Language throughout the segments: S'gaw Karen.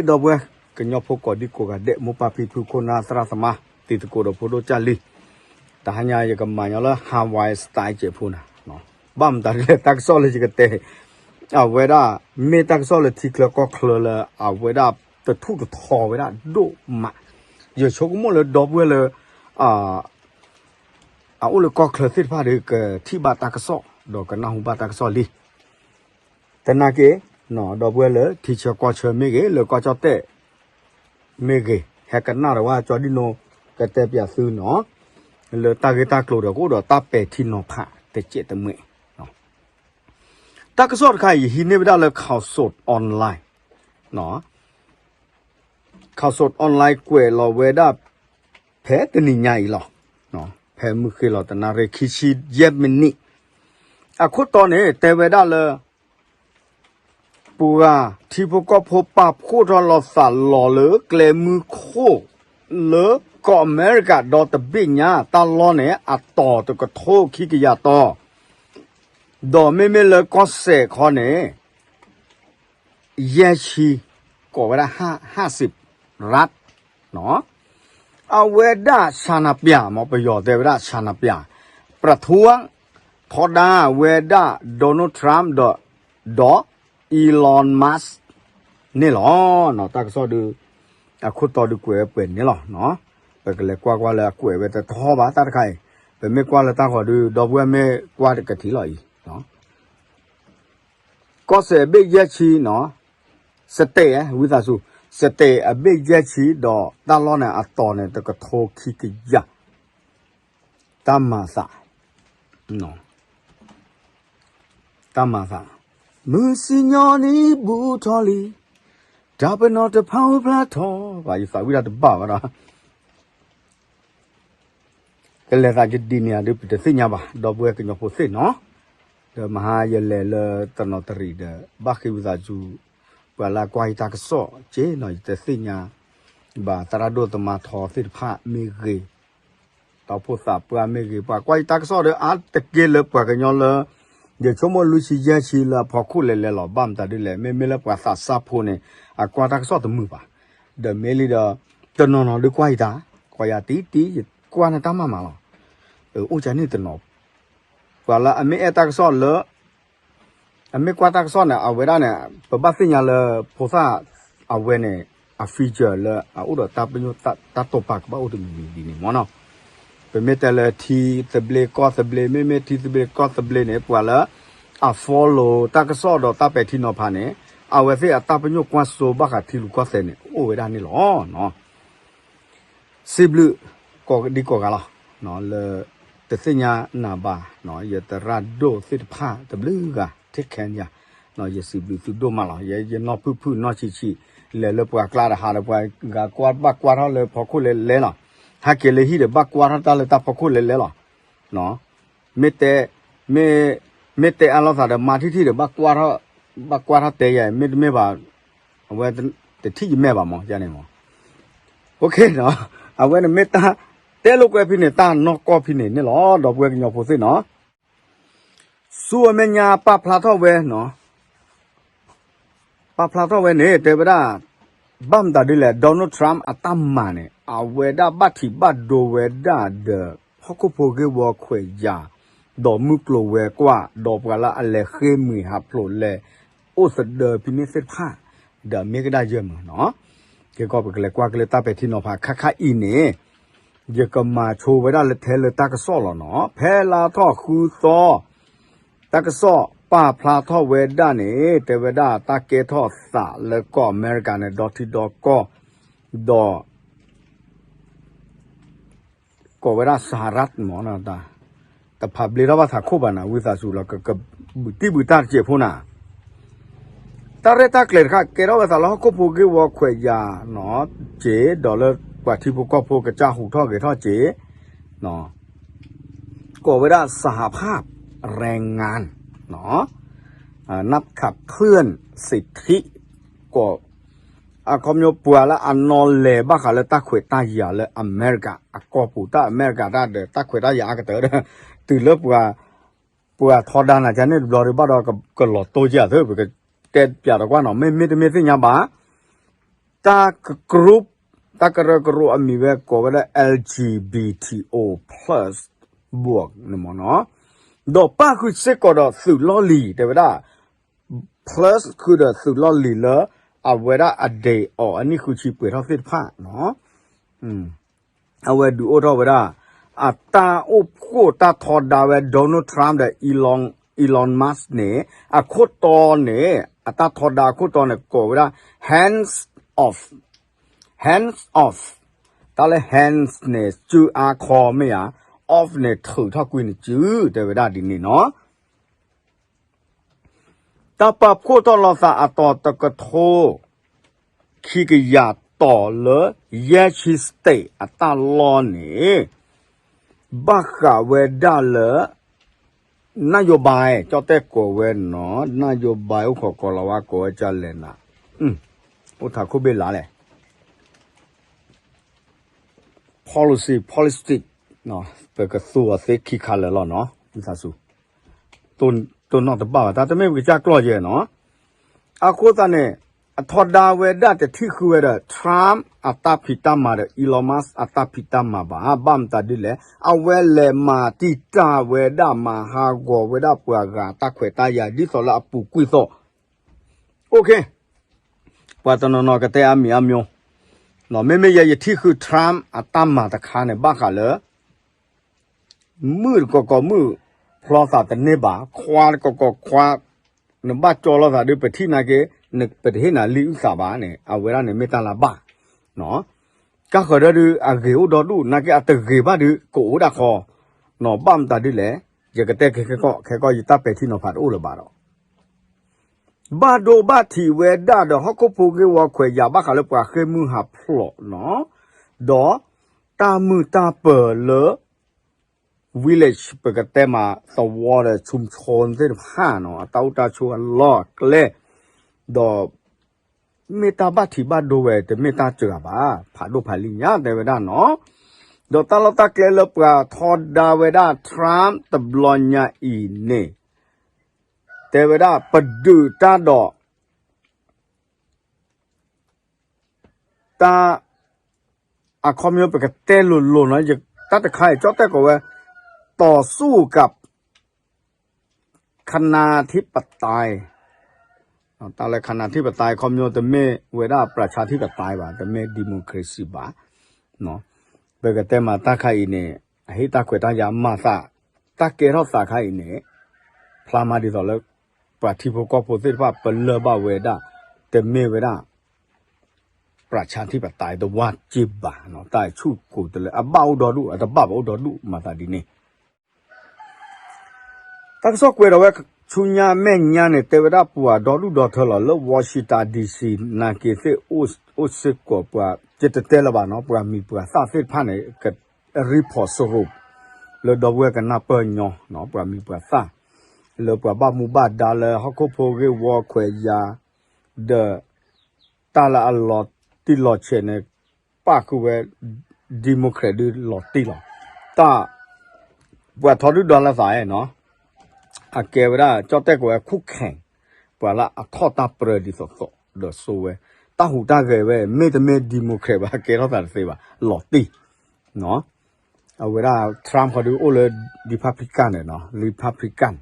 ဒီပုၢ်ဝဲၢ်ကညီဖိကိးဒံကိးဂၤဒဲး မိၢ်ပၢ်ဖံဖု ခိၣ်နၢ်သရၣ်သမါ တံၤသကိးဒီးဖိဒိၣ်ကၢ်လံ, တဟါညါယကမၤညီလၢ Hawaii style ကဲးဖိနၤ, ဘၣ်မတၤဒ်လဲၣ် တၢ်ကစီၣ်လၢယကတဲ အဝဲဒၣ် မ့ၢ်တၢ်ကစီၣ်လၢထံချၢကီၢ်ချၢလၢ အဝဲဒၣ်တထူၣ်တထီဝဲဒၣ်ဒိၣ်မး, ယဆိကမိၣ်လၢဒီပုၢ်ဝဲၢ်လၢ အအိၣ်လၢကီၢ်ချၢသ့ၣ်တဖၣ်ဒီး ကထံၣ်ဘၣ်တၢ်ကစီၣ် ဒီးကနၢ်ဟူဘၣ်တၢ်ကစီၣ်လံ. သနာ်က့ ဒီပုၢ်ဝဲၢ်လၢထံဆၢကီၢ်ဆၢမ့ၢ်ဂ့ၤ လၢကီၢ်ကၠီၣ်တဲၣ်မ့ၢ်ဂ့ၤ, ဟဲကနၣ်ဒီးဝဲကၠီဒံၣ်နိ ကတဲပၠးသုနီၤ, လၢတၢ်ဂ့ၢ်တၢ်ကျိၤဒီးကအိၣ်ဒီးတၢ်ပဲာ်ထံနီၤဖးတစဲးတမှဲး. တၢ်ကစီၣ်တခါအံၤ ယဟံးန့ၢ်ဝဲဒၣ်လၢ Khaosod Online, Khaosod Online ကွဲးလီၤဝဲဒၣ် ဖဲတနံၤညါအံၤလီၤ. ဖဲမုၢ်ဃ့လီၤတနၣ်ရံၣ်ခံဆံယဲၢ်မံးနံး, အခိၣ်တီန့ၣ် တဲဝဲဒၣ်လၢ ပှၤထံဖိကီၢ်ဖိပာ်ဖှိၣ်ထီၣ်လိာ်သးလီၤလၢကျဲမုၢ်ခိၣ် လၢကီၢ်အမဲရကၤဒီတဘ့ၣ်ညါ တၢ်လီၢ်န့ၣ် အတီၤတကထိခံကယၤတီၤ, ဒီးမ့မ့ၢ်လၢကီၢ်စဲၣ်ခီန့ၣ် ယဲၢ်ဆံ, ကိးဝဲဒၣ် ห้าสิบรัฐ, အဝဲဒၣ်ဆန္ဒပြ မ့ၢ်ပယီၤတဲဝဲဒၣ်ဆန္ဒပြ ประท้วง ထီဒါဝဲဒၣ် Donald Trump ဒီး ဒီး Elon Musk န့ၣ်လီၤ. တၢ်ကစီၣ်ဒုး အခိၣ်တီဒုးကွဲးဝဲပှဲၤန့ၣ်လီၤ. ပကလဲၤကွၢ်ကွၢ်လၢအကွဲးဝဲတထီဘၣ်တၢ်တခါအံၤ, ပမ့ၢ်ကွၢ်လၢတၢ်ဃီၤဒုး ဒီပုၢ်ဝဲၢ်မ့ၢ်ကွၢ်တကထံၣ်လီၤအံၤ ကီၢ်စဲၣ်အဘ့ၣ်ယဲၢ်ဆံနီၤ, စတဲၣ် ဝံသးစူၤ, စတဲၣ်အဘ့ၣ်ယဲၢ်ဆံဒီးတၢ်လီၢ်န့ၣ်အတီၤန့ၣ် တကထိခံကယၤ, တၢ်မၤသး, တၢ်မၤသး, မုၢ်စံၣ်ညီၣ်နံၤဘူးထီၣ်လံ, တၢ်ပနီၣ်တဖၣ်အိၣ်ဖျါထီၣ်ဘၣ် ယသးဝံၣ်တၢ်တဘၣ်ဘၣ်ဒီး ကလဲၤသးကဒ်န့ၣ်ဒုး ပတသ့ၣ်ညါဘၣ် ဒီပုၢ်ဝဲၢ်ကညီဖိသ့ၣ်နီၤ, ဒီးမဟါယလဲၤလၢတနီၤတရံးဒီး ဘၣ်ဃ့ဝံသးစူၤ ပှၤလၢအကွၢ်ယတၢ်ကစီၣ်က့နီၤ ယတသ့ၣ်ညါဘၣ် သရၣ်ဒိၣ်သမါထီသ့ၣ်တဖၣ်မ့ၢ်ဂ့ၤ, တီၢ်ဖိသးပှၢ်မ့ၢ်ဂ့ၤ ပှၤကွၢ်ယတၢ်ကစီၣ်ဒီး အါတက့ၢ်လၢပှၤကညီလၢ ယဆိကမိၣ်လွံၢ်ဆံယဲၢ်ဆံလၢအဖီခိၣ်လဲၤလဲၤလီၤ ဘၣ်မတၤဒ်လဲၣ် မ့မ့ၢ်လၢပှၤသးစၢ်ဖိန့ၣ် အကွၢ်တၢ်ကစီၣ်တမုာ်ဘၣ်, ဒီးမ့ၢ်လံဒီး တနီၤနီၤဒုးကွၢ်ယတၢ်, ကွၢ်ယၤတံၢ်တံၢ် ယကွၢ်န့ၢ်တၢ်မၤမးလီၤ, အိၣ်ကန့ၣ်တနီၤ, ပှၤလၢအမ့ၢ်အဲၣ်တၢ်ကစီၣ်လၢ အမ့ၢ်ကွၢ်တၢ်ကစီၣ်န့ၣ် အဝဲဒၣ်န့ၣ် ပဘၣ်သ့ၣ်ညါလၢဖိသၣ်အဝဲန့ၣ် အ feature လၢအအိၣ်ဒီးတၢ်ပညိၣ်တၢ်တိာ်ပာ်ကဘၣ်အိၣ်တမံၤမံၤဒ်န့ၣ်မ့ၢ်နီၤ, ပမ့ၢ်တဲလၢထံသဘျ့ကီၢ်သဘျ့ မ့မ့ၢ်ထံသဘျ့ကီၢ်သဘျ့န့ၣ် ပှၤလၢအ follow တၢ်ကစီၣ်ဒီးတၢ်ပဲာ်ထံနီၤဖးန့ၣ် အဝဲသ့ၣ်အတၢ်ပညိၣ်ကွၢ်စိဘၣ်ဃးထံလူၤကီၢ်သဲးန့ၣ် အိၣ်ဝဲဒၣ်န့ၣ်လီၤ. စံးဘျုးကိးဒံကိးဂၤလီၤ, လၢတသ့ၣ်ညါနၤဘၣ်, ယသရၣ်ဒိၣ်သ့ၣ်တဖၣ်တဘျုးဂၤ take care ယၤ, ယစံးဘျုးသုဒိၣ်မးလီၤ. ယနီၢ်ဖုၣ်ဖုၣ်နီၢ်ဆံးဆံး လဲၤလၢပှၤကျါဒီးဟးဒီးပှၤဂၤကွၢ်ဘၣ်ကွၢ်ထီၣ်လၢဖီခိၣ်လဲၤလဲၤလီၤ, ဟဲက့ၤလၢဟံၣ်ဒီးဘၣ်ကွၢ်ထီၣ်တၢ်လၢတၢ်ဖီခိၣ်လဲၤလဲၤလီၤ. မ့ၢ်တဲ, မ့ၢ်, မ့ၢ်တဲအါလိာ်သးဒီးမၤထံၣ်ထံၣ်ဒီး ဘၣ်ကွၢ်ထီၣ်တဲယၤ မ့တမ့ၢ်ဘၣ်, အဝဲတထံၣ်ယမဲာ်ဘၣ်မး ယန့ၣ်မး, အဝဲန့ၣ်မ့ၢ်တၢ်တဲလိာ်ကွဲဖဲန့ၣ် တၢ်နီၢ်ကီၢ်ဖဲန့ၣ်န့ၣ်လီၤ ဒီပုၢ်ဝဲၢ်ကညီဖိသ့ၣ်နီၤ. ဆူအမဲာ်ညါပာ်ဖျါထီၣ်ဝဲနီၤ ပာ်ဖျါထီၣ်ဝဲန့ၣ် တဲဝဲဒၣ် ဘၣ်မတၤဒ်လဲၣ် Donald Trump အတၢ်မၤန့ၣ် အဝဲဒၣ်ဘၣ်ထံးဘၣ်ဒိဝဲဒၣ်ဒီး ဟီၣ်ခိၣ်ဖိဂ့ၢ်ဝီခွဲးယာ် ဒီးမုၢ်ကျိၤဝဲၤကွာ် ဒီးပှၤလၢအလဲၤဃ့ၢ်မှံဟးဖျိးလဲၤအိၣ်သဒၢဖဲန့ၣ်သ့ၣ်တဖၣ် ဒီးမ့ၢ်ကဒၣ်ယဲၢ်မးနီၤ. ကဲကီး ပကလဲၤကွၢ်က့ၤလၢတၢ်ပဲာ်ထံနီၤဖးခါခါအံၤန့ၣ် ယကမၤဆိဝဲဒၣ်လၢထဲလၢတၢ်ကစီၣ်လီၤနီၤ. ဖဲလါထီၣ်ဃုသီ တၢ်ကစီၣ်ပာ်ဖျါထီၣ်ဝဲဒၣ်န့ၣ် တဲဝဲဒၣ်တၢ်ကဲထီၣ်သးလၢကီၢ်အမဲရကၤန့ၣ် ဒီထံဒီကီၢ် ဒီး ကိးဝဲဒၣ် สหรัฐ မး တဖးဘျ့ထီၣ်ဘၣ်ထးခိၣ်ဘၣ်နၤ ဝံသးစူၤလီၤ ကကဘုးတံၢ်ဘုးတၢ်တစဲးဖိနၤ တၢ်ရဲၣ်တၢ်ကျဲၤတခါ ကဲထီၣ်ဝဲသးလၢဟီၣ်ခိၣ်ဖိဂ့ၢ်ဝီခွဲးယာ်နီၤ စ့ၢ် ဒီးလၢပှၤထံဖိကီၢ်ဖိကစၢ်ဟူးထီၣ်ဂဲၤထီၣ်စ့ၢ် ကိးဝဲဒၣ် สหภาพแรงงาน နီၤ นักขับเคลื่อนสิทธิ ကိး အခီပညီပှၤလၢအနီၤလဲၤဘၣ်ဃးလၢတၢ်ခွဲးတၢ်ယာ်လၢအမဲရကၤအကီၢ်ပူၤ တၢ်အမဲရကၤတၢ်ဒီး တၢ်ခွဲးတၢ်ယာ်အါကတၢၢ်ဒီး တုၤလၢပှၤ ပှၤထီဒါနၤကန့ၣ်တဘျီဒီး ဘၣ်ဒီးကလီၤတိၢ်က့ၤအသး ပကတဲပၠးတကွၢ်နီၤ မ့မ့ၢ်တမ့ၢ်သ့ၣ်ညါဘၣ် တၢ်ကကြူၢ်, တၢ်ကရၢကရိအမံၤဝဲကိးဝဲဒၣ် L G B T O plus ဘှီးန့ၣ်မ့ၢ်နီၤ, ဒီးပၣ်ဃုာ်စ့ၢ်ကီးဒီးသုးလီၢ်လံၤ တဲဝဲဒၣ် plus ဃုာ်ဒီးသုးလီၢ်လံၤလၢ အဝဲဒၣ်အဒ့အီၤအနံၣ်ဃုဆံပှဲၤထီၣ်သ့ၣ်တဖၣ်နီၤ, အဝဲဒုးအိၣ်ထီၣ်ဝဲဒၣ် အတၢ်အိၣ်ဖှိၣ်တၢ်ထီဒါဝဲ Donald Trump ဒီး Elon, Elon Musk န့ၣ် အခိၣ်တီန့ၣ် အတၢ်ထီဒါအခိၣ်တီန့ၣ် ကိးဝဲဒၣ် hands off, hands off, တၢ်လၢ hands န့ၣ် စုအါခီမ့ၢ်ဧါ, off န့ၣ် ထုးထီၣ်ကွံာ်နစု တဲဝဲဒၣ်ဒ်န့ၣ်နီၤ. တၢ်ပာ်ဖှိၣ်ထီၣ်လိာ်သးအတီၤတကထိ ခံကယၤတီၤလၢ ယဲၢ်ဆံ state အတၢ်လီၢ်န့ၣ် ဘၣ်ဃးဝဲဒၣ်လၢ နၣ်ယိၤဘါ ကၠီၣ်တဲၣ်ကိးဝဲနီၤ, နၣ်ယိၤဘါ အိၣ်ခိးကိးလီၤဝါကိးဝဲဒ်လဲၣ်နၤ, အိၣ်ထးခိၣ်ဘ့ၣ်လါလဲၣ် policy, policy, ပကသူအီၤသ့ခံခါလၢာ်လီၤနီၤ, ဝံသးစူၤ, တိၢ်နီၣ်တဘၣ်ဘၣ်, တၢ်တမ့ၢ်ပကစၢ်ကျီၢ်ယဲနီၤ. အဃိသတးန့ၣ် အထီဒါဝဲဒၣ်တထံၣ်ဃုာ်ဝဲဒီး Trump အတၢ်ဖံးတၢ်မၤဒီး Elon Musk အတၢ်ဖံးတၢ်မၤဘၣ်, ဘၣ်မတၤဒ်လဲၣ်, အဝဲလဲၤမၤတံာ်တာ်ဝဲဒၣ် မၤဟးဂီၤဝဲဒၣ်ပှၤဂၤတၢ်ခွဲးတၢ်ယာ် ဒ်သိးလၢအပူၤကွံာ်သိး OK, ပှၤတနီၤနီၤကတဲအါမံၤအါမျိၢ်, မ့မ့ၢ်ယဲယထံၣ်ဃုာ် Trump အတၢ်မၤတခါန့ၣ် ဘၣ်ဃးလၢ မုၣ်တကိးကိးမုၣ် ဖျီသးတန့ၢ်ဘၣ်, ခွါတကိးကိးခွါ နဘၣ်ကၠီလိာ်သးဒုး ပထံၣ်နာ်က့ ပတဟ့ၣ်နၤလံာ်အုၣ်သးဘၣ်န့ၣ် အဝဲဒၣ်န့ၣ်မ့ၢ်တၢ်လၢဘၣ် ကၢ်ဃၢၤဒၢဒုး အဂ့ၤအိၣ်ဒီဒူၣ် နာ်က့အတဂ့ၤဘၣ်ဒုး ကအိၣ်ဒၣ်ခီ, ဘၣ်မတၤဒ်လဲၣ်, ယကတဲခဲကီၢ် ခဲကီၢ် ယတၢ်ပဲာ်ထံနီၤဖးတအိၣ်လၢၤဘၣ်ဒီး ဘၣ်ဒိဘၣ်ထံးဝဲဒၣ်ဒီး ဟီၣ်ခိၣ်ဖိဂ့ၢ်ဝီခွဲးယာ် ဘၣ်ဃးလၢပှၤဃ့ၢ်မုၢ်ဟးဖျိးနီၤ, ဒီးတၢ်မုာ်တၢ်ပၢၤလၢ village ပကတဲမး သဝီဒီး ชุมชน သ့ၣ်တဖၣ်နီၤ အတၢ်အိၣ်တၢ်ဆိးအလီၢ်အကျဲ, ဒီး မ့ၢ်တၢ်ဘၣ်ထံးဘၣ်ဒိဝဲ တမ့ၢ်တၢ်စှၤဘၣ်, ဖးဒိၣ်ဖးလံၤညါတဲဝဲဒၣ်နီၤ, ဒီးတၢ်လီၢ်တၢ်ကျဲလၢပှၤထီဒါဝဲဒၣ် Trump တဘျီညါအံၤန့ၣ် တဲဝဲဒၣ်ပဒုးတၢ်ဒီး တၢ် အခီပညီပကတဲလိၤလိၤနီၤ, တၢ်တခါအံၤ ကၠီၣ်တဲၣ်ကိးဝဲ ต่อสู้กับ คณะธิปไตย တၢ်လၢ คณะธิปไตย ခီပညီတမ့ၢ်ဝဲဒၣ် ประชาธิปไตย ဘၣ်, တမ့ၢ် democracy ဘၣ်. ပကတဲမၤတၢ်ခါအံၤန့ၣ် အဟ့ၣ်တၢ်ခွဲးတၢ်ယာ်မၤသး, တၢ်ကဲထီၣ်သးခါအံၤန့ၣ် ဖျါမးဒ်သိးလၢ ပှၤထံဖိကီၢ်ဖိသ့ၣ်တဖၣ်ပလၢၢ်ဘၣ်ဝဲဒၣ် တမ့ၢ်ဝဲဒၣ် ประชาธิปไตย တဝၢ်စ့ၢ်ဘၣ်, တၢ်ဆူၣ်ကိၤတလၢ အဘၣ်အိၣ်ဒီဒူၣ် အတဘၣ်ဘၣ်အိၣ်ဒီဒူၣ် မၤသးဒ်န့ၣ် တၢ်ကစီၣ်ကွဲးဒီးဝဲ ဆူညါမဲာ်ညါန့ၣ် တဲဝဲဒၣ်ပှၤဒီဒူၣ်ဒီထၢလီၤ လၢ Washington D C နာ်က့ၤသ့ၣ် အိၣ်စ့ၢ်ကီးပှၤ ယတတဲလၢၤဘၣ်နီၤ ပှၤမံၤပှၤသၣ်သ့ၣ်တဖၣ်န့ၣ် ကreportစရူး လၢဒီပုၢ်ဝဲၢ်ကနၢ်ပၢၢ်ညီ ပှၤမံၤပှၤသၣ် လၢပှၤဘၣ်မူဘၣ်ဒါလၢဟီၣ်ခိၣ်ဖိဂ့ၢ်ဝီခွဲးယာ် ဒီး တၢ်လၢအလီၤတံၢ်လီၤဆဲးန့ၣ် ပၣ်ဃုာ်ဝဲ democrat ဒုးလီၤတံၢ်လီၤ. တၢ် ပှၤထီဒုၣ်ဒီလၢသးအဲၣ်နီၤ အကဲဝဲဒၣ် ကၠီၣ်တဲၣ်ကိးဝဲ ခုၣ်ခဲင် ပှၤလၢအထီၣ်တၢ်ပြၢဒ်သိးသိး ဒီးစိဝဲ တၢ်ဟူးတၢ်ဂဲၤဝဲ မ့တမ့ၢ် democrat ဘၣ် ကဲထီၣ်သးတသ့ဘၣ် လီၤတံၢ် အဝဲဒၣ် Trump ခီဒုးအိၣ်လၢ Republican န့ၣ်နီၤ Republican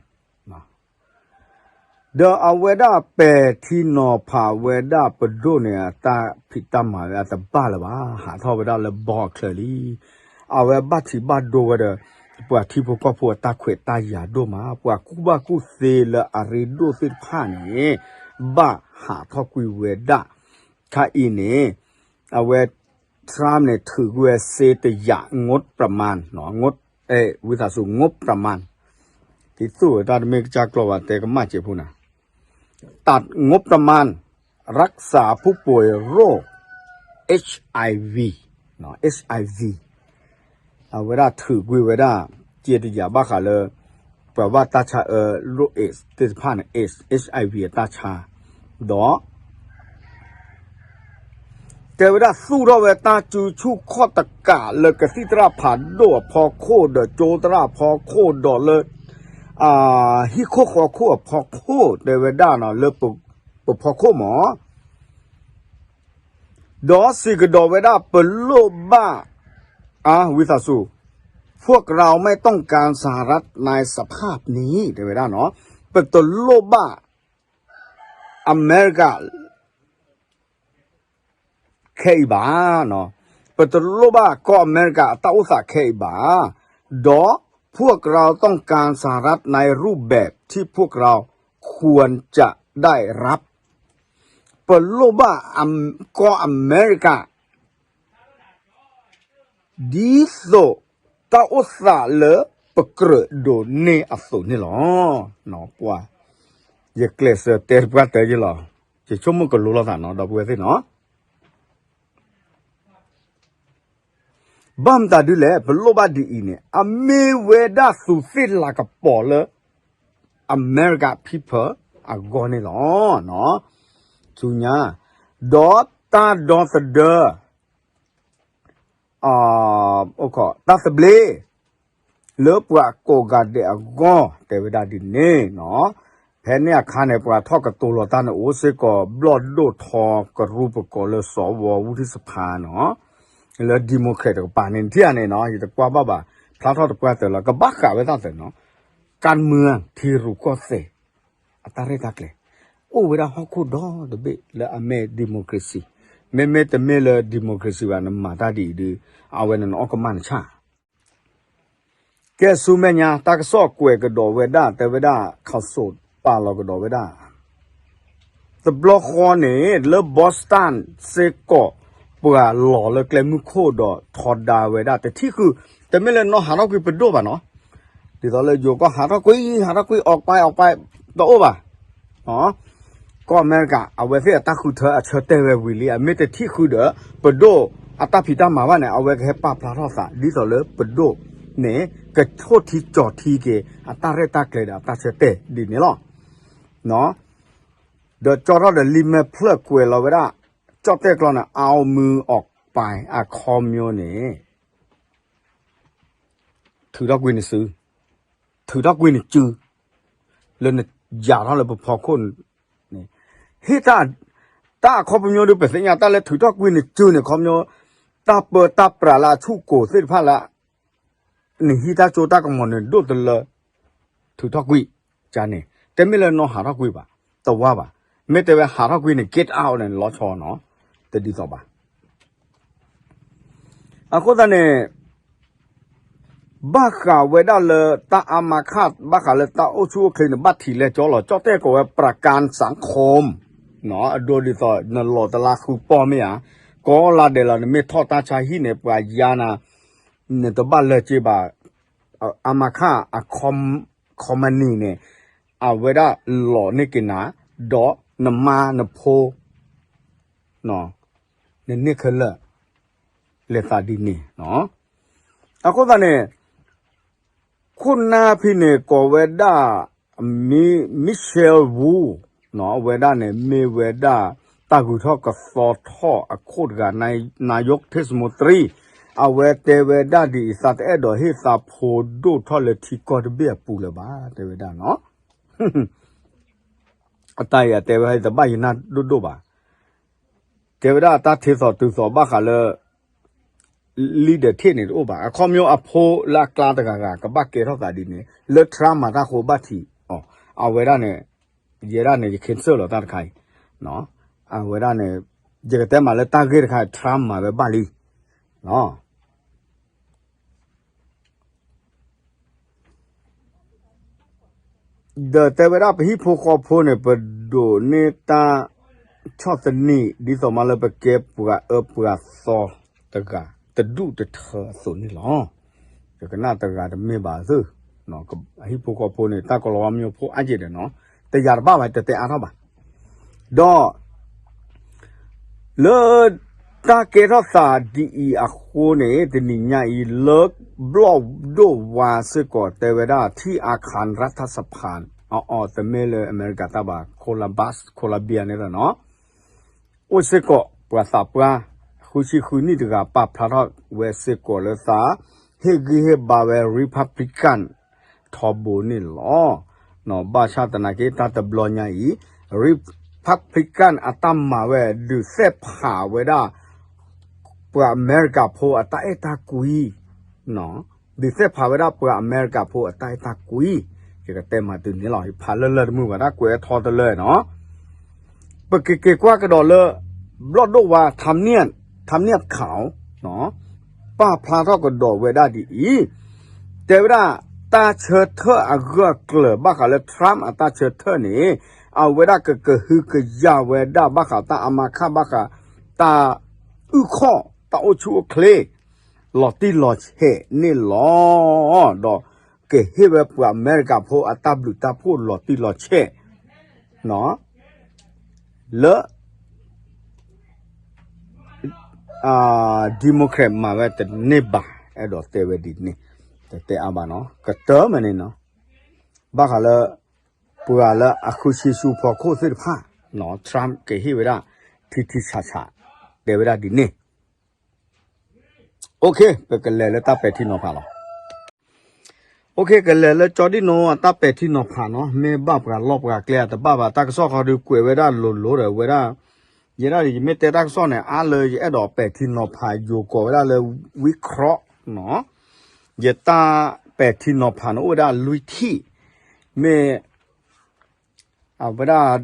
ဒီးအဝဲဒၣ်ပဲာ်ထံနီၤဖးဝဲဒၣ်ပဒိၣ်န့ၣ် အတၢ်ဖံးတၢ်မၤဝဲအတဘၣ်လၢၤဘၣ် ဟးထီၣ်ဝဲဒၣ်လၢဘီအချၢလံ. အဝဲဘၣ်ထံးဘၣ်ဒိဝဲဒီး ပှၤထံဖိကီၢ်ဖိအတၢ်ခွဲးတၢ်ယာ်ဒိၣ်မး ပှၤကူၣ်ဘၣ်ကူၣ်သ့လၢအရ့ဒိၣ်သ့ၣ်တဖၣ်န့ၣ် ဘၣ်ဟးထီၣ်ကွံာ်ဝဲဒၣ် ခါအံၤန့ၣ် အဝဲ Trump န့ၣ် ထုးကွံာ်ဝဲစ့တယာ် ငိုးပရမၢၣ် ငိုး ဝံသးစူၤ ငိုးပရမၢၣ် တံၤသူၣ်တၢ်တမ့ၢ်ကစၢ်ကျီၢ်ဘၣ် တဲကမၣ်စဲးဖိနၤ ตัดงบประมาณ รักษาผู้ป่วยโรค HIV HIV အဝဲဒၣ်ထုးကွံာ်ဝဲဒၣ် စ့တယာ်ဘၣ်ဃးလၢ ပှၤဘၣ်တၢ်ဆါအၢ road AIDS သ့ၣ်တဖၣ်န့ၣ် AIDS HIV အတၢ်ဆါ ဒီး တဲဝဲဒၣ်သူၣ်ထီၣ်ဝဲတၢ်စုဆူၣ်ခီၣ်တကးလၢ ကသံၣ်သရၣ်ဖးဒိၣ်အဖီခိၣ် ဒီးကၠိသရၣ်အဖီခိၣ် ဒီးလၢ ဟံၣ်ခိၣ်ဃီခိၣ်အဖီခိၣ် တဲဝဲဒၣ်နီၤ လၢပဖီခိၣ်မး ဒီးစံးကဒီးဝဲဒၣ် ပလိၣ်ဘၣ် အဝံသးစူၤ พวกเราไม่ต้องการสหรัฐในสภาพนี้ တဲဝဲဒၣ်နီၤ ပတလိၣ်ဘၣ် အမဲရကၤ ခဲအံၤဘၣ်, ပတလိၣ်ဘၣ်ကီၢ်အမဲရကၤအတၢ်အိၣ်သးခဲအံၤဘၣ်, ဒီး พวกเราต้องการสหรัฐในรูปแบบที่พวกเราควรจะได้รับ ပလိၣ်ဘၣ်ကီၢ်အမဲရကၤ ဒ်သိးတၢ်အိၣ်သးလၢပကြၢးဒိးန့ၢ်အသိးန့ၣ်လီၤ. ပှၤ ယကျဲးစၢးတဲတပှၢ်တၢၢ်ယလီၤ, ယဆိကမိၣ်ကလိလိာ်သးနီၤ ဒီပုၢ်ဝဲၢ်သ့ၣ်နီၤ. ဘၣ်မတၤဒ်လဲၣ် ပလိၣ်ဘၣ်ဒ်အံၤန့ၣ် အမ့ၢ်ဝဲဒၣ်သူးသ့ၣ်လၤကပီၤလၢ America people အဂီၢ်န့ၣ်လီၤ. ဆူညါ ဒီးတၢ်ဒီသဒၢ တၢ်သဘျ့ လၢပှၤကိးဂၤဒဲးအဂီၢ် တဲဝဲဒၣ်ဒ်န့ၣ်နီၤ. ဖဲန့ၣ်အခါန့ၣ် ပှၤထီၣ်ကတိၤလီၤတၢ်န့ၣ် အိၣ်စ့ၢ်ကီးဘျီၣ်ဒိၣ်ထီကရူၢ်ပကိးလၢ စီၤဝီၤဝူထံၣ်စဖါနီၤ, လၢ democrat တကပၤန့ၣ် နထံၣ်ဧါန့ၣ်နီၤ ယတကွၢ်ဘၣ်ဘၣ် ဖျါထီၣ်တပှၢ်တၢၢ်လီၤ ကဘၣ်ဃးဝဲဒၣ်သ့နီၤ, ကၢ်မၢထံရူၢ်ကီၢ်သဲး အတၢ်ရဲၣ်တၢ်ကျဲၤ အိၣ်ဝဲဒၣ်ဟီၣ်ခိၣ်ဒီတဘ့ၣ်လၢအမ့ၢ် democracy မ့မ့ၢ်တမ့ၢ်လၢ democracy ဘၣ် နမၤတၢ်ဒ်အံၤဒီး အဝဲန့ၣ်နအီၣ်ကမၣ်နဆၣ် ကဲဆူမဲာ်ညါ တၢ်ကစီၣ်ကွဲးကဒီးဝဲဒၣ် တဲဝဲဒၣ် council ပာ်လီၤကဒီးဝဲဒၣ် တဘျီဃီန့ၣ် လၢ Boston စ့ၢ်ကီး ပှၤလီၤလၢကျဲမုၢ်ခိၣ်ဒီးထီဒါဝဲဒၣ်တထံၣ်ဃုာ်, တမ့ၢ်လၢနီၢ်ဟးထီၣ်ကွံာ်ပဒိၣ်ဘၣ်နီၤ, ဒ်သိးလၢယိၤကီၢ်ဟးထီၣ်ကွံာ် ဟးထီၣ်ကွံာ် အီၣ်ပၢၢ် အီၣ်ပၢၢ် တအိၣ်ဘၣ် ကီၢ်အမဲရကၤ အဝဲသ့ၣ်အတၢ်ဃုထၢအဆၢတဲာ်ဝဲဝံၤလံ အမ့ၢ်တထံၣ်ဃုာ်ဒီး ပဒိၣ်အတၢ်ဖံးတၢ်မၤဘၣ်န့ၣ် အဝဲကဟဲပာ်ဖျါထီၣ်သး ဒ်သိးလၢပဒိၣ်န့ၣ် ကထိၣ်ထံကၠီၤထံက့ၤ အတၢ်ရဲၣ်တၢ်ကျဲၤဒီးအတၢ်ဆၢတဲာ်ဒ်န့ၣ်လီၤ. ဒီးကၠီထီၣ်ဒီးလံာ်မဲာ်ဖျၢၣ်ကွဲးလီၤဝဲဒၣ် ကၠီၣ်တဲၣ်ကျီန့ၣ် အါမူအီၣ်ပၢၢ် အခီပညီန့ၣ် ထုးထီၣ်ကွံာ်နစု, ထုးထီၣ်ကွံာ်နစု, လၢနယၤထီၣ်လၢပဖီခိၣ်န့ၣ်, ဟ့ၣ်တၢ်, တၢ်အခီပညီဒီး ပသ့ၣ်ညါတၢ်လၢထုးထီၣ်ကွံာ်နစုန့ၣ် ခီပညီ တၢ်ပၢတၢ်ပြးလၢအဆူၣ်ကိၤသ့ၣ်တဖၣ်လၢ နဟံးတၢ်စိတၢ်ကမီၤန့ၣ် ဒိၣ်တလၢ ထုးထီၣ်ကွံာ်, ကန့ၣ် တမ့ၢ်လၢနီၢ်ဟးထီၣ်ကွံာ်ဘၣ်, တဝါဘၣ်, မ့ၢ်တဲဝဲဟးထီၣ်ကွံာ်န့ၣ် get out န့ၣ် လီၤဆီနီၤ, တဒ်သိးဘၣ်. အဃိသတးန့ၣ် ဘၣ်ဃးဝဲဒၣ်လၢတၢ်အါမးခး ဘၣ်ဃးလၢတၢ်အိၣ်ဆူၣ်အိၣ်ချ့န့ၣ် ဘၣ်ထံးလဲၤကၠီလီၤ ကၠီၣ်တဲၣ်ကိးဝဲ ပြၢကၣ်စၣ်ခိၣ်, အဒိဒ်သိး နလီၤတလါဃုပီၢ်မ့ၢ်ဧါ, ကိးလါဒဲးလီၤ နမ့ၢ်ထီၣ်တၢ်ဆါဟံၣ်န့ၣ် ပှၤယါနၤ, နတဘၣ်လၢၤက့ဘၣ်, အါမးခး အ company န့ၣ် အဝဲဒၣ်လီၤန့ၢ်က့ၤနၤ, ဒီးနမါနဖိ နန့ၢ်ခဲလၢာ် လဲၤသးဒ်န့ၣ်. အဃိသတးန့ၣ် ခိၣ်နၢ်ဖဲန့ၣ် ကိးဝဲဒၣ် Michelle Wu အဝဲဒၣ်န့ၣ် မ့ၢ်ဝဲဒၣ် တၢ်ဂုၤထီၣ်ကသီထီၣ်အခိၣ်တဂၤ နာယိးထ့ၣ်စမိသရံ, အဝဲတဲဝဲဒၣ်ဒ်အံၤ သးတအဲၣ်ဒိးဟ့ၣ်သးဖိဒိၣ်ထီၣ်လၢထံကီၢ်တဘ့ၣ်အပူၤလၢၤဘၣ် တဲဝဲဒၣ်နီၤ. အတၢ်အံၤအတဲဝဲ တဘၣ်ယနၢ်ဒိၣ်ဒိၣ်ဘၣ်. ကဲဝဲဒၣ်တၢ်ထ့သိးတုၤသိးဘၣ်ဃးလၢ leader ထ့ၣ်န့ၣ်တအိၣ်ဘၣ်. အခီပညီအဖိလၢအကျါတဂၤဂၤ ကဘၣ်ကဲထီၣ်သးဒ်န့ၣ် လၢ Trump မၤတၢ်ဃိဘၣ်ထံးအီၤ, အဝဲဒၣ်န့ၣ် ယဲဒၣ်န့ၣ် ယ cancel လီၤတၢ်တခါအံၤ, အဝဲဒၣ်န့ၣ် ယကတဲမးလၢတၢ်ဂ့ၢ်တခါ Trump မၤဝဲဘၣ်လံ ဒီးတဲဝဲဒၣ် ပဟံၣ်ဖိဃီဖိန့ၣ် ပဒိးန့ၢ်တၢ်ဆီၣ်သနံး ဒ်သိးမးလၢပကဲပှၤအၢပှၤသီတဂၤ တဒူၣ်တထၢအသိးန့ၣ်လီၤ. ယကနၣ်တဂၤတမ့ၢ်ဘၣ်သ့ၣ်, ဟံၣ်ဖိဃီဖိန့ၣ် တၢ်ကလီၤဝါမၠိဖိအါက့ဒီးနီၤ, တယာ်တဘၣ်ဘၣ် တတဲအါထီၣ်ဘၣ်. ဒီး လၢ တၢ်ကဲထီၣ်သးဒ်အံၤအဃိန့ၣ် တနံၤညါအံၤ လၢဘျီၣ်ဒိၣ်ဝါစ့ၢ်ကီး တဲဝဲဒၣ် ထံၣ် อาคารรัฐสภา အီၤ တမ့ၢ်လၢအမဲရကၤတၢ်ဘၣ် Columbus, Columbia န့ၣ်လီၤနီၤ. အိၣ်စ့ၢ်ကီး ပှၤသးပှၢ် ဃုဆံဃုနံၣ်တဂၤ ပာ်ဖျါထီၣ်ဝဲစ့ၢ်ကီးလၢသး ဟ့ၣ်ဂံၢ်ဟ့ၣ်ဘါဝဲ Republican ထီဘိန့ၣ်လီၤ. ဘၣ်ဆၣ်သနာ်က့ တၢ်တဘျီညါအံၤ Republican အတၢ်မၤဝဲ ဒုးသ့ၣ်ဖးဝဲဒၣ် ပှၤအမဲရကၤဖိအတၢ်အဲၣ်တၢ်ကွံ, ဒုးသ့ၣ်ဖးဝဲဒၣ်ပှၤအမဲရကၤဖိအတၢ်အဲၣ်တၢ်ကွံ, ယကတဲမၤတုၤန့ၣ်လီၤ. ယဖးလၢလၢတမုာ်ဘၣ် တၢ်ကွဲးထီတလၢနီၤ. ပကက့ၤကွၢ်ကဒီးလၢ ဘျီၣ်ဒိၣ်ဝါ ထါမၠၣ် ထါမၠၣ်ခၣ် ပာ်ဖျါထီၣ်ကဒီးဝဲဒၣ်ဒ်အံၤ, တဲဝဲဒၣ် တၢ်ဆၢထၢၣ်အဂၢၢ်အကျၢၤဘၣ်ဃးလၢ Trump အတၢ်ဆၢထၢၣ်န့ၣ် အဝဲဒၣ်ကကဟုကယာ်ဝဲဒၣ်ဘၣ်ဃးတၢ်အမါခၣ် ဘၣ်ဃး တၢ်အုၣ်ခီၣ် တၢ်အိၣ်ဆူၣ်အိၣ်ချ့ လီၤတံၢ်လီၤဆဲးန့ၣ်လီၤ. ဒီးကဟ့ၣ်ဝဲပှၤအမဲရကၤဖိအတၢ်ဘျုးတၢ်ဖှိၣ်လီၤတံၢ်လီၤဆဲး လၢ Democrat မၤဝဲတန့ၢ်ဘၣ်, အဲၣ်ဒိးတဲဝဲဒ်န့ၣ်, တတဲအါဘၣ်နီၤ, ကတၢၢ်မးန့ၣ်နီၤ, ဘၣ်ဃးလၢ ပှၤလၢအဃုဆံဆူဖီခိၣ်သ့ၣ်တဖၣ်, Trump ကဟ့ၣ်ဝဲဒၣ် ထံထံဆးဆး, တဲဝဲဒၣ်ဒ်န့ၣ်. OK, ပကလဲၤလၢတၢ်ပဲာ်ထံနီၤဖးလီၤ. OK, ကလဲၤလၢကၠီဒံၣ်နိအတၢ်ပဲာ်ထံနီၤဖးနီၤ, မ့ၢ်ဘၣ်ပှၤလီၢ်ပှၤကျဲအတဘၣ်ဘၣ်, တၢ်ကစီၣ်ခီဒုးကွဲးဝဲဒၣ်လိၤလိၤဒီးဝဲဒၣ်, ယဲဒၣ်ယမ့ၢ်တဲတၢ်ကစီၣ်န့ၣ် အါလၢယအဲၣ်ဒိးပဲာ်ထံနီၤဖး ယိၤကိးဝဲဒၣ်လၢ ဝံခရီးနီၤ, ယတၢ်ပဲာ်ထံနီၤဖးန့ၣ်အိၣ်ဝဲဒၣ်လွံၢ်ထံၣ်, မ့ၢ် အဝဲဒၣ်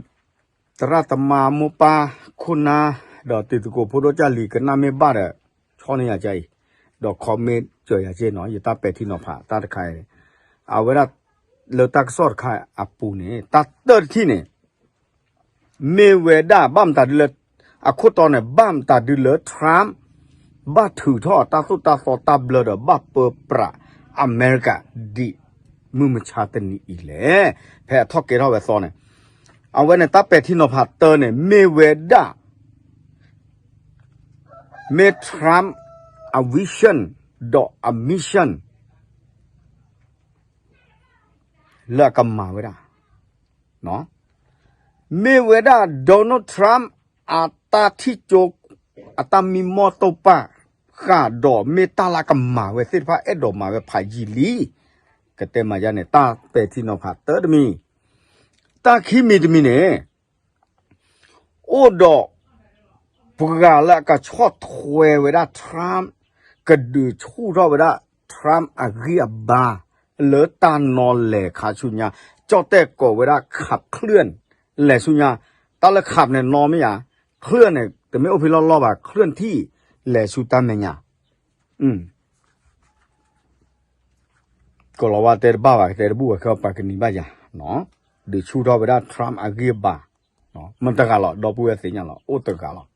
သရၣ်သမါမိၢ်ပၢ်ခိၣ်နၢ် ဒီးတံၤသကိးဖိဒိၣ်ကၢ်လံၤ ကနၣ်မ့ၢ်ဘၣ်ဒီး ဆီန့ၢ်ယၤကဲအံၤ, ဒီး comment စၢၤယၤကဲနီၤ, ယတၢ်ပဲာ်ထံနီၤဖးတၢ်တခါအံၤ, အဝဲဒၣ် လၢတၢ်ကစီၣ်တခါအပူၤန့ၣ် တၢ်တၢၢ်တထံၣ်န့ၣ် မ့ၢ်ဝဲဒၣ်ဘၣ်မတၤဒ်လၢ အခိၣ်တီန့ၣ် ဘၣ်မတၤဒ်လၢ Trump ဘၣ်ထုးထီၣ်တၢ်သိၣ်တၢ်သီတၢ်ဘျၢဒီး ဘၣ်ပၢပြးအမဲရကၤ ဒ်မုၢ်မဆါတနံၤအံၤလဲၣ်. ဖဲအထီၣ်ကဲထီၣ်ဝဲသီန့ၣ် အဝဲန့ၣ်တၢ်ပဲာ်ထံနီၤဖးတၢန့ၣ် မ့ၢ်ဝဲဒၣ် မ့ၢ် Trump အ vision ဒီးအ mission လၢအကမၤဝဲဒၣ် မ့ၢ်ဝဲဒၣ် Donald Trump အတၢ်ထံၣ်ကၠိ အတၢ်မံမီၢ်တိာ်ပာ်ဃာ်ဒီး မ့ၢ်တၢ်လၢကမၤဝဲသ့ၣ်တဖၣ် အဲၣ်ဒိးမၤဝဲဖးယံာ်လံ, ကတဲမၤယါန့ၣ် တၢ်ပဲာ်ထံနီၤဖးတၢတမံၤ, တၢ်ခံမံၤတမံၤန့ၣ် အိၣ်ဒီး ပှၤလၢအကဆီၣ်ထွဲဝဲဒၣ် Trump ကဒုးဆူၣ်ထီၣ်ဝဲဒၣ် Trump အဂံၢ်အဘါ လၢတၢ်နီၤလဲၤခါဆူညါ, ကၠီၣ်တဲၣ်ကိးဝဲဒၣ် ခး เคลื่อน လဲၤဆူညါ, တၢ်လၢ ခး န့ၣ်နီၤမ့ၢ်ဧါ, เคลื่อน န့ၣ် တမ့ၢ်အိၣ်ဖဲလီၢ်လီၢ်ဘၣ်, เคลื่อนที่ လဲၤဆူတၢ်မဲာ်ညါ, ကလီၤဝါတဲတဘၣ်ဘၣ် တဲတဘူၣ်ဘၣ် ခဲပှၤကနံၤဘၣ်ယၤ, ဒုးဆူၣ်ထီၣ်ဝဲဒၣ် Trump အဂံၢ်အဘါ, မတဂၤလီၤ ဒီပုၢ်ဝဲၢ်သ့ၣ်ညါလီၤ အိၣ်တဂၤလီၤ.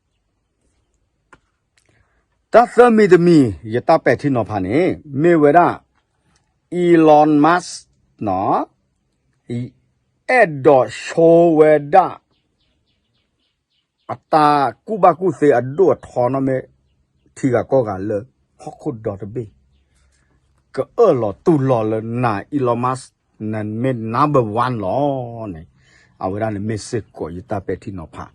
တၢ်သၢမံၤတမံၤ ယတၢ်ပဲာ်ထံနီၤဖးန့ၣ် မ့ၢ်ဝဲဒၣ် Elon Musk နီၤ, အဲၣ်ဒိးဆိဝဲဒၣ် အတၢ်ကူၣ်ဘၣ်ကူၣ်သ့အဒိၣ်အထီနီၣ်မ့ၢ် ထံဂၤကီၢ်ဂၤလၢ ဟီၣ်ခိၣ်ဒီတဘ့ၣ် ကအၢၣ်လီၤတူၢ်လိာ်လၢနၤ Elon Musk နမ့ၢ် number one လီၤန့ၣ်, အဝဲဒၣ်န့ၣ်မ့ၢ်စ့ၢ်ကီးယတၢ်ပဲာ်ထံနီၤဖး,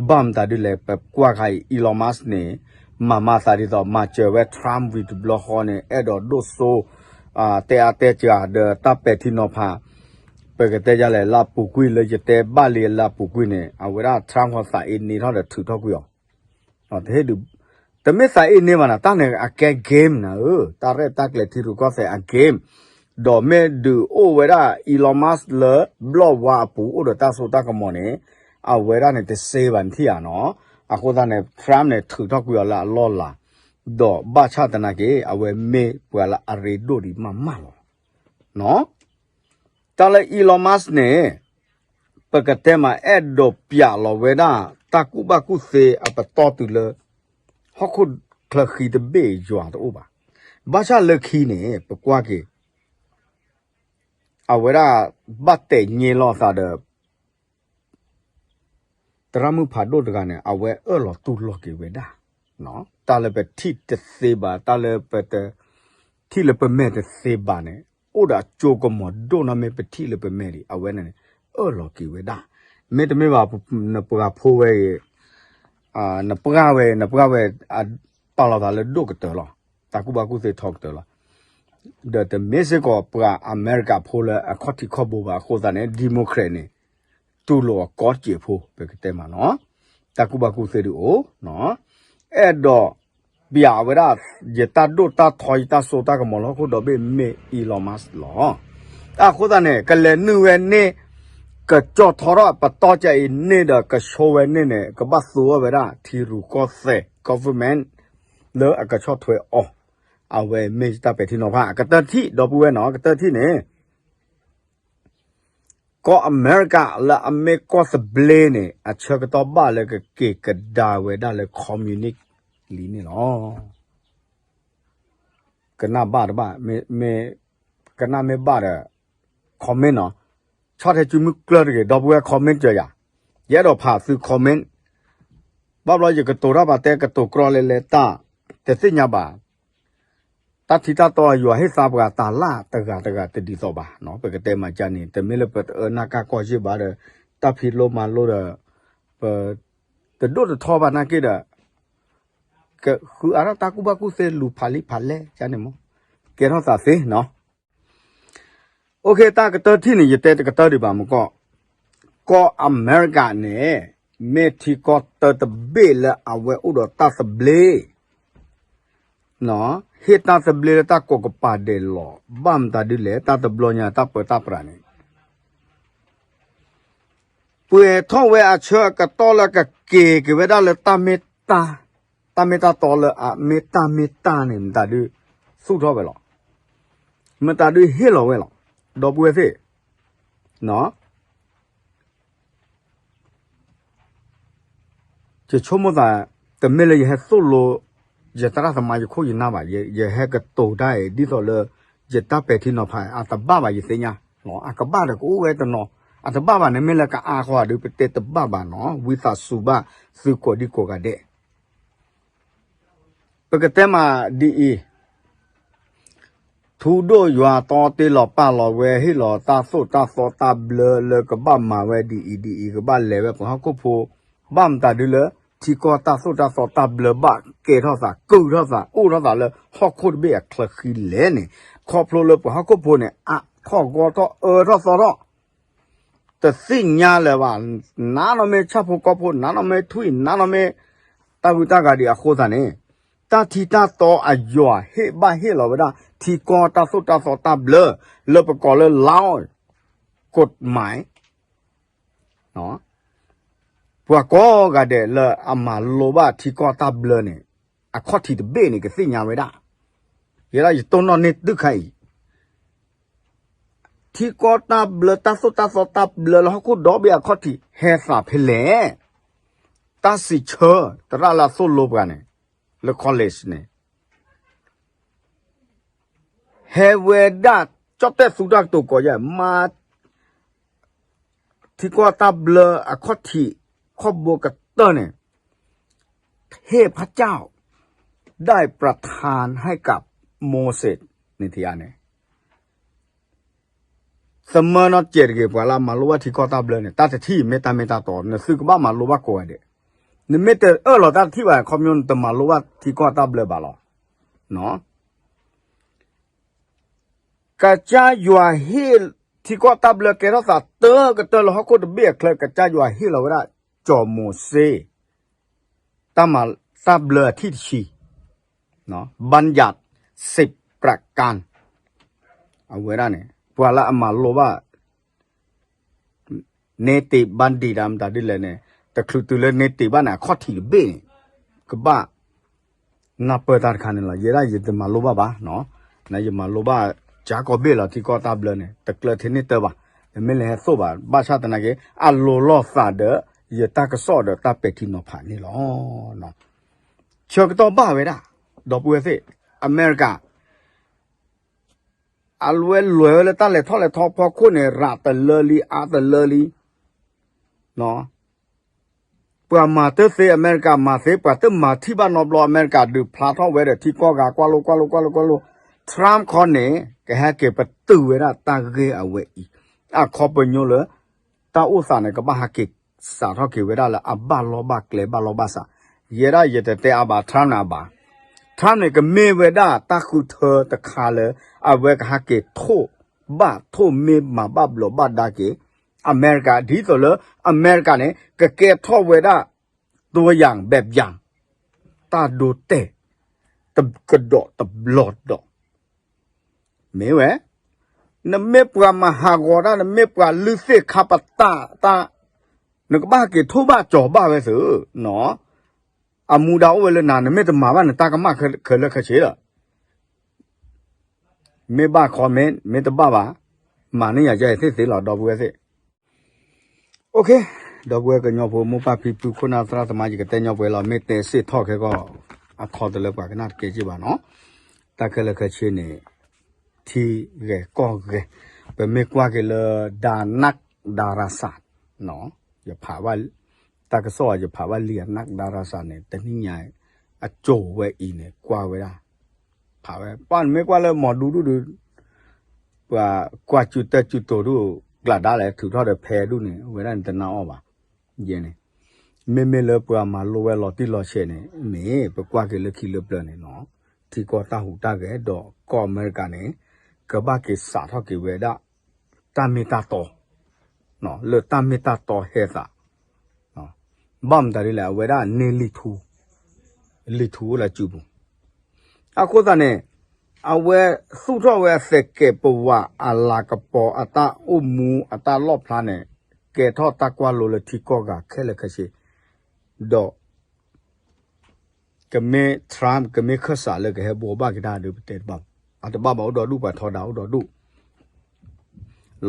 ဘၣ်မတၤဒ်လဲၣ် ပကွၢ်ခါအံၤ Elon Musk န့ၣ် မၤမၤသးဒ်သိး မၤစၢၤဝဲ Trump ဝံၤတဘျီဃီန့ၣ် အဲၣ်ဒိးဒိၣ်စိ တဲအါတဲစှၤဒီးတၢ်ပဲာ်ထံနီၤဖး, ပကတဲယၤလဲၣ် လၢအပူၤကွံာ်လၢယတဲဘၣ်လံလၢအပူၤကွံာ်န့ၣ် အဝဲဒၣ် Trump ဃီသးအ့န့ထီၣ်ဒီးထုးထီၣ်ကွံာ်အီၤ တမ့ၢ်သးအ့န့ဘၣ်နၤ တၢ်န့ၣ်အကဲ game နၤဧၢ, တၢ်ရဲၣ်တၢ်ကျဲၤထံရူၢ်ကီၢ်သဲးအ game, ဒီးမ့ၢ်ဒုးအိၣ်ဝဲဒၣ် Elon Musk လၢဘျီၣ်ဝါအပူၤအိၣ်ဒီးတၢ်စိတၢ်ကမီၤန့ၣ်, အဝဲဒၣ်န့ၣ်တစ့ဘၣ်နထံၣ်ဧါနီၤ, အဃိသတးန့ၣ် Trump န့ၣ် ထုးထီၣ်ကွံာ်အီၤလၢအလီၢ်လၤ, ဒီးဘၣ်ဆၣ်သနာ်က့ အဝဲမ့ၢ်ပှၤလၢအရ့ဒိၣ်ဒံးမးမးလီၤ. တၢ်လၢ Elon Musk န့ၣ် ပကတဲမးအဲၣ်ဒိးပျးလီၤဝဲဒၣ် တၢ်ကူၣ်ဘၣ်ကူၣ်သ့အပတီၢ်တုၤလၢ ဟီၣ်ခိၣ်ချၢဃံတဘ့ၣ်ယွၤတအိၣ်ဘၣ်. ဘၣ်ဆၣ်လၢခံန့ၣ် ပကွၢ်က့ၤ အဝဲဒၣ်ဘၣ်တဲာ်ည့လီၤအသးဒီး သရၣ်မုၣ်ဖးဒိၣ်တဂၤန့ၣ် အဝဲအၢၣ်လီၤတူၢ်လိာ်က့ၤဝဲဒၣ် တၢ်လၢပထံၣ်တသ့ဘၣ် တၢ်လၢပတထံၣ်လၢပမဲာ်တသ့ဘၣ်န့ၣ် အိၣ်ဒီးအကၠိကမီၤဒိၣ်နီၢ်မ့ၢ်ပထံၣ်လၢပမဲာ်ဒံး အဝဲန့ၣ်န့ၣ် အၢၣ်လီၤက့ၤဝဲဒၣ်. မ့တမ့ၢ်ဘၣ် နပှၤဖိဝဲအံၤ နပှၢ်ဝဲ နပှၢ်ဝဲ ပာ်လီၤသးလၢဒိၣ်ကတၢၢ်လီၤ. တၢ်ကူၣ်ဘၣ်ကူၣ်သ့ထီကတၢၢ်လီၤ. ဒီးတမ့ၢ်စ့ၢ်ကီးပှၤအမဲရကၤဖိလၢအခီၣ်ထံးခီၣ်ဘိဘၣ်အဃိသတးန့ၣ် Democrat န့ၣ် တူၢ်လိာ်အီၤကိးက့ၤဖိ ပကတဲမးနီၤ. တၢ်ကူၣ်ဘၣ်ကူၣ်သ့ဒုးအိၣ် အဲၣ်ဒိး ပျးဝဲဒၣ် ယတၢ်ဒိၣ်တၢ်ထီ ယတၢ်စိတၢ်ကမီၤလၢဟီၣ်ခိၣ်ဒီဘ့ၣ်မ့ၢ် Elon Musk လီၤ. အဃိသတးန့ၣ် ကလဲၤနုာ်ဝဲန့ၣ် ကကၠီထီထီၣ်ပတီၢ်ကအံၤန့ၣ်ဒီး ကဆိဝဲန့ၣ်န့ၣ် ကဘၣ်သူအီၤဝဲဒၣ် ထံရူၢ်ကီၢ်သဲး government လၢအကဆီၣ်ထွဲအီၤ, အဝဲမ့ၢ်ယတၢ်ပဲာ်ထံနီၤဖး အကတၢၢ်ထံၣ် ဒီပုၢ်ဝဲၢ်နီၤ အကတၢၢ်ထံၣ်န့ၣ် ကီၢ်အမဲရကၤလၢအမ့ၢ်ကီၢ်သဘျ့န့ၣ် အဆၢကတီၢ်ဘၣ်လၢကက့ၤကဒါဝဲဒၣ်လၢ communist လံန့ၣ်လီၤ. ကနၣ်ဘၣ်တဘၣ်, မ့ၢ်, ကနၣ်မ့ၢ်ဘၣ်ဒီး comment နီၤ, ဆီၣ်ထွဲစုမုၢ်ကျၢၢ်တဂ့ၤ, ဒီပုၢ်ဝဲၢ် comment စၢၤယၤ, ယအဲၣ်ဒိးဖးသု comment, ဘၣ်ဘျီယကတိၤတၢ်ပာ်တဲ ကတိၤကြီလဲၤလဲၤတၢ်, တသ့ၣ်ညါဘၣ်. တၢ်ထံတၢ်တီအယွၤဟ့ၣ်သါပှၤတၢ်လၢတဂၤတဂၤတဒ်သိးဘၣ်, ပကတဲမၤကန့ၣ် တမ့ၢ်လၢပတအၢနၢ်ကၢ်ကီၢ်ယ့ၢ်ဘၣ်ဒီး တၢ်ဖံးလိမၤလိဒီး ပတဒိၣ်တထီဘၣ်နာ်က့ဒီး ကဃုအါထီၣ်တၢ်ကူၣ်ဘၣ်ကူၣ်သ့ လူၤဖးလံာ်ဖးလဲၢ်န့ၣ်မး, ကဲထီၣ်သးသ့နီၤ. အိၣ်ခ့ တၢ်ကတၢၢ်ထံၣ်န့ၣ် ယတဲတကတၢၢ်ဒံးဘၣ်မ့ၢ်ကီၢ်, ကီၢ်အမဲရကၤန့ၣ် မ့ၢ်ထံကီၢ်တၢတဘ့ၣ်လၢအဝဲအိၣ်ဒီးတၢ်သဘျ့ ဟ့ၣ်တၢ်သဘျ့လၢတၢ်ကိးကပၤဒဲးလီၤ. ဘၣ်မတၤဒ်လဲၣ်, တၢ်တဘျီညါတၢ်ပၢတၢ်ပြးန့ၣ် ပှဲၤထီၣ်ဝဲအဆၢကတီၢ်လၢကက့ၤက့ၤဝဲဒၣ်လၢတၢ်မ့ၢ်တၢ်, တၢ်မ့ၢ်တၢ်တီလၢအမ့ၢ်တၢ်မ့ၢ်တၢ်န့ၣ် မတၤဒုးသူၣ်ထီၣ်ဝဲလီၤ, မတၤဒုးဟ့ၣ်လီၤဝဲလီၤ, ဒီပုၢ်ဝဲၢ်သ့ၣ် ယဆိကမိၣ်သး, တမ့ၢ်လၢယဟဲသိၣ်လိ ယသရၣ်သမါယခိၣ်ယနၢ်ဘၣ်, ယဟဲကတိၤတၢ်အံၤ ဒ်သိးလၢ ယတၢ်ပဲာ်ထံနီၤဖး အတဘၣ်ဘၣ်ယသ့ၣ်ညါ, အကဘၣ်ဒီးကအိၣ်ဝဲတနီၤ, အတဘၣ်ဘၣ်န့ၣ်မ့ၢ်လၢကအါဃီဒုး ပတဲတဘၣ်ဘၣ်နီၤ, ဝံသးစူၤဘၣ်သုကိးဒံကိးဂၤဒဲး ပကတဲမးဒ်အံၤ, ထူဒိၣ်ယွၤတီတ့လီၤပာ်လီၤဝဲ ဟ့ၣ်လီၤတၢ်သိၣ်တၢ်သီတၢ်ဘျၢလၢကဘၣ်မၤဝဲဒ်အံၤဒ်အံၤ ကဘၣ်လဲၤဝဲပှၤဟီၣ်ခိၣ်ဖိ, ဘၣ်မတၤဒုးလၢ ထံကီၢ်တၢ်သိၣ်တၢ်သီတၢ်ဘျၢဘၣ်ကဲထီၣ်သး ကုၢ်ထီၣ်သး အိၣ်ထီၣ်သးလၢဟီၣ်ခိၣ်တဘ့ၣ်အချၢဃံလဲၣ်န့ၣ်, ခီဖျိလၢပှၤဟီၣ်ခိၣ်ဖိန့ၣ် အါထီၣ်ဂီၢ်ထီၣ်အၢထီၣ်သီထီၣ် တသ့ၣ်ညါလၢၤဘၣ်, နးနီၢ်မ့ၢ်ဆၣ်ဖိကီၢ်ဖိ နးနီၢ်မ့ၢ်ထွံၣ် နးနီၢ်မ့ၢ်တၢ်ဂုၤတၢ်ဂၤဒံးအဃိသတးန့ၣ်, တၢ်ထံတၢ်တီအယွၤဟ့ၣ်ဘၣ်ဟ့ၣ်လီၤဝဲဒၣ် ထံကီၢ်တၢ်သိၣ်တၢ်သီတၢ်ဘျၢ လၢပကိးလၢ လါ ကဒမး ပှၤကိးဂၤဒဲးလၢအမၤလိဘၣ်ထံကီၢ်တၢ်ဘျၢန့ၣ် အခီၣ်ထံးတဘ့ၣ်န့ၣ် ကသ့ၣ်ညါဝဲဒၣ်, ယဲဒၣ်ယတိၢ်နီၣ်န့ၢ်သုခါအံၤ, ထံကီၢ်တၢ်ဘျၢ တၢ်သိၣ်တၢ်သီတၢ်ဘျၢလၢဟီၣ်ခိၣ်ဒီဘ့ၣ်အခီၣ်ထံး ဟဲသးဖဲလဲၣ်, တၢ်စံးဆၢ သရၣ်လၢအသိၣ်လိပှၤန့ၣ် လၢ college န့ၣ် ဟဲဝဲဒၣ် ကၠီၣ်တဲၣ်သူတၢ်ကတိၤကိးယဲၢ် မၤ ထံကီၢ်တၢ်ဘျၢအခီၣ်ထံး ခီၣ်ဘိကတၢၢ်န့ၣ် เทพเจ้าได้ประทานให้กับโมเสส န့ၣ်ထံၣ်ဧါန့ၣ် သမၢနီၢ်စဲးတဂ့ၤ ပှၤလၢအမၤလိဘၣ်ထံကီၢ်တၢ်ဘျၢန့ၣ် တၢ်တထံၣ်မ့ၢ်တၢ်မ့ၢ်တၢ်တီ နသုကဘၣ်မၤလိဘၣ်ကိးဂၤဒဲး, နမ့ၢ်တအၢၣ်လီၤတၢ်တထံၣ်ဘၣ် ခီပညီနတမၤလိဘၣ်ထံကီၢ်တၢ်ဘျၢဘၣ်လီၤ. ကစၢ်ယွၤဟ့ၣ်ထံကီၢ်တၢ်ဘျၢကဲထီၣ်သးတၢ်ကတၢၢ်လၢဟီၣ်ခိၣ်တဘ့ၣ်အချၢ ကစၢ်ယွၤဟ့ၣ်လီၤဝဲဒၣ် စီၤမိၤၡ့ တၢ်မၤတၢ်ဘျၢအထံၣ်တဆံ บัญญัติสิบประการ အဝဲဒၣ်န့ၣ် ပှၤလၢအမၤလိဘၣ် န့ၢ်တ့ၢ်ဘၣ်ဒံးဒၣ်မတၤဒ်လဲၣ်န့ၣ် တချုးတုၤလၢန့ၢ်တ့ၢ်ဘၣ်န့ၣ် အခီၣ်ထံးတဘ့ၣ်န့ၣ် ကဘၣ်နၢ်ပၢၢ်တၢ်တခါန့ၣ်လီၤ. ယဲဒၣ်ယတမၤလိဘၣ်ဘၣ်, ယမၤလိဘၣ်ကၢ်ကီၢ်ဘ့ၣ်လီၤ ထံကီၢ်တၢ်ဘျၢန့ၣ် တကျၢၤထဲန့ၣ်တၢဘၣ်, တမ့ၢ်လၢဟဲသိၣ်ဘၣ် ဘၣ်ဆၣ်သနာ်က့ အလိၤလိာ်သးဒီး ယတၢ်ကစီၣ်ဒီးတၢ်ပဲာ်ထံနီၤဖးန့ၣ်လီၤ. ဆၢကတီၢ်ဘၣ်ဝဲဒၣ် ဒီပုၢ်ဝဲၢ်သ့ၣ် အမဲရကၤ အလွဲလွဲဝဲလၢတၢ်လဲၤထီၣ်လဲၤထီဖီခိၣ်န့ၣ် ရးတလၢလံ အါတလၢလံ, ပှၤမၤတသ့ အမဲရကၤမၤသ့ ပှၤတမၤထံၣ်ဘၣ်နီတဘျီ အမဲရကၤဒုးဖျါထီၣ်ဝဲဒီးထံကီၢ်ဂၤ ကွၢ်လိကွၢ်လိကွၢ်လိကွၢ်လိ Trump ခီန့ၣ် ကဟဲက့ၤပတုာ်ဝဲဒၣ်တၢ်ဂ့ၢ်အဝဲအံၤ, အခီပညီလၢ တၢ်အိၣ်သးန့ၣ် ကဘၣ်ဟးက့ၤစးထီၣ်က့ၤဝဲဒၣ်လၢအဘၣ်လီၢ်ဘၣ်ကျဲဘၣ်လီၢ်ဘၣ်စး, ယဲဒၣ်ယတတဲအါဘၣ် Trump န့ၣ်အဘၣ်, Trump န့ၣ် ကမ့ၢ်ဝဲဒၣ်တၢ်ဃုထၢတခါလၢ အဝဲကဟးက့ၤထိၣ်ဘၣ်ထိၣ်မ့ၢ်မၤဘၣ်ဘျီးဘၣ်ဒါက့ၤ အမဲရကၤ ဒ်သိးလၢ အမဲရကၤန့ၣ် ကကဲထီၣ်ဝဲဒၣ် ตัวอย่างแบบอย่าง တၢ်ဒိတဲာ် ကဒီးတဘျီဒီး မ့ၢ်ဝဲ, နမ့ၢ်ပှၤမၤဟးဂီၤတၢ် နမ့ၢ်ပှၤလုၢ်သ့ၣ်ခါပတာ်တၢ်, နကဘၣ်က့ၤထိၣ်ဘၣ်ကၠီၤဘၣ်ဝဲသု, အမူဒါအိၣ်ဝဲလၢနၤ နမ့ၢ်တမၤဘၣ်နတၢ်ကမၣ်ခဲလၢာ်ခဲဆ့လီၤ. မ့ၢ်ဘၣ် comment မ့ၢ်တဘၣ်ဘၣ်, မၤန့ၢ်ယၤယဲသ့ၣ်သ့လီၤ ဒီပုၢ်ဝဲၢ်သ့ၣ်. ဒီပုၢ်ဝဲၢ်ကညီဖိ မိၢ်ပၢ်ဖံဖု ခိၣ်နၢ်သရၣ်သမါ ယကတဲညီပှဲၤလီၤ မ့ၢ်တဲစ့ၢ်ထီၣ်ခဲကီၢ် အခီတလၢပှၤကနၣ်တကဲက့ဘၣ်နီၤ. တၢ်ခဲလၢာ်ခဲဆ့န့ၣ် ထံဂဲၤကီၢ်ဂဲၤ, ပမ့ၢ်ကွၢ်က့ၤလၢ ဒါနၢ်ဒါရၤစၢ်, ယဖးဘၣ်, တၢ်ကစီၣ်အံၤယဖးဘၣ်လံ အနၢ်ဒါရၤစၢ်န့ၣ် တနံၣ်ညါ အကၠိၤဝဲအံၤန့ၣ် ကွၢ်ဝဲဒၣ်, ဖးဝဲ ပှၤမ့ၢ်ကွၢ်လၢမီၢ်ဒူဒူၣ်ဒုး, ပှၤကွၢ်စုတၢ်စုတိၤဒူၣ် ကျးဒါလဲၣ် ထုးထီၣ်ဒီးဖဲဒူၣ်န့ၣ် အဝဲဒၣ်န့ၣ်တနာ်အီၤဘၣ်. ယဲန့ၣ် မ့မ့ၢ်လၢပှၤမၤလိဝဲလီၤတံၢ်လီၤဆဲးန့ၣ် မ့ၢ်ပကွၢ်က့ၤလၢခံလၢပျၢၤန့ၣ်နီၤ, ထံကီၢ်တၢ်ဟူးတၢ်ဂဲၤ ဒီးကီၢ်အမဲရကၤန့ၣ် ကဘၣ်က့ၤစးထီၣ်က့ၤဝဲဒၣ် တၢ်မ့ၢ်တၢ်တီ, လၢတၢ်မ့ၢ်တၢ်တီဟဲသး, ဘၣ်မတၤဒ်လဲၣ် အဝဲဒၣ်န့ၢ်လံာ်ထူ, လံာ်ထူအိၣ်လၢစုပူၤ အဃိသတးန့ၣ် အဝဲသူၣ်ထီၣ်ဝဲအသဲးကဲးပဝးအလၤကပီၤအတၢ်အိၣ်မူအတၢ်လီၣ်ဖျါန့ၣ် ကဲထီၣ်တၢ်ကွၢ်လိလၢထံကီၢ်ဂၤခဲလၢာ်ခဲဆ့, ဒီး ကမ့ၢ် Trump ကမ့ၢ်ခၢၣ်စးလၢကဟဲဘှီဘၣ်က့ၤတၢ်ဒီးပတဲတဘၣ်, အတဘၣ်ဘၣ်အိၣ်ဒီးဒူၣ် ပှၤထီဒါအိၣ်ဒီးဒူၣ်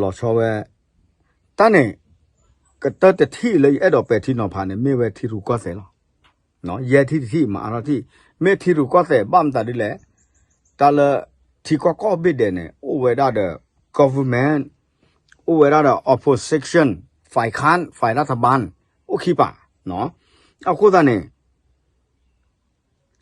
လီၤဆီဝဲ, တၢ်န့ၣ် ကတၢၢ်တထံၣ်လၢယအဲၣ်ဒိးပဲာ်ထံနီၤဖးန့ၣ် မ့ၢ်ဝဲထံရူၢ်ကီၢ်သဲးလီၤ. ယဲၢ်ထံၣ်တထံၣ် မၤအါထီၣ်ထံၣ်, မ့ၢ်ထံရူၢ်ကီၢ်သဲး ဘၣ်မတၤဒ်လဲၣ်, တၢ်လၢ ထံကီၢ်ကိးဘ့ၣ်ဒဲးန့ၣ် အိၣ်ဝဲဒၣ်ဒီး government, အိၣ်ဝဲဒၣ်ဒီး opposition, ฝ่ายค้าน ฝ่ายรัฐบาล အိၣ်ခံပၤ, အဃိသတးန့ၣ်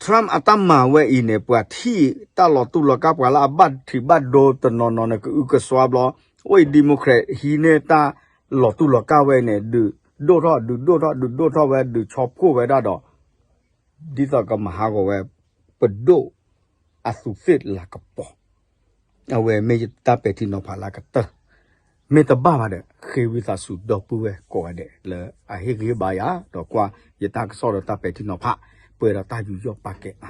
Trump အတၢ်မၤဝဲအံၤန့ၣ် ပှၤထံၣ်တၢ်လီၤတူၢ်လီၤကာ် ပှၤလၢအဘၣ်ထံးဘၣ်ဒိတနီၤနီၤန့ၣ် ကအုကစွါဘျီ, အိၣ်အံၤ Democrat ဟံးန့ၢ်တၢ်လီၤတူၢ်လီၤကာ်ဝဲအံၤန့ၣ် ဒုးဒိၣ်ထီၣ် ဒုးဒိၣ်ထီၣ် ဒုးဒိၣ်ထီၣ်ဝဲ ဒုးဆီဖှိၣ်ဝဲဒၣ်ဒီး ဒ်သိးကမၤဟးဂီၤဝဲ ပဒိၣ်အသူးသ့ၣ်လၤကပီၤ အဝဲမ့ၢ်ယတၢ်ပဲာ်ထံနီၤဖးလၢအကတၢၢ်, မ့ၢ်တဘၣ်ဘၣ်ဒီး ဃ့ဝံသးစူၤဒီပုၢ်ဝဲၢ်ကိးဂၤဒဲးလၢအဟ့ၣ်ဂံၢ်ဟ့ၣ်ဘါယၤ ဒီးကွၢ်ယတၢ်ကစီၣ်ဒီးတၢ်ပဲာ်ထံနီၤဖး ပှဲၤဒီးတၢ်ယူးယီၣ်ပာ်ကဲအါ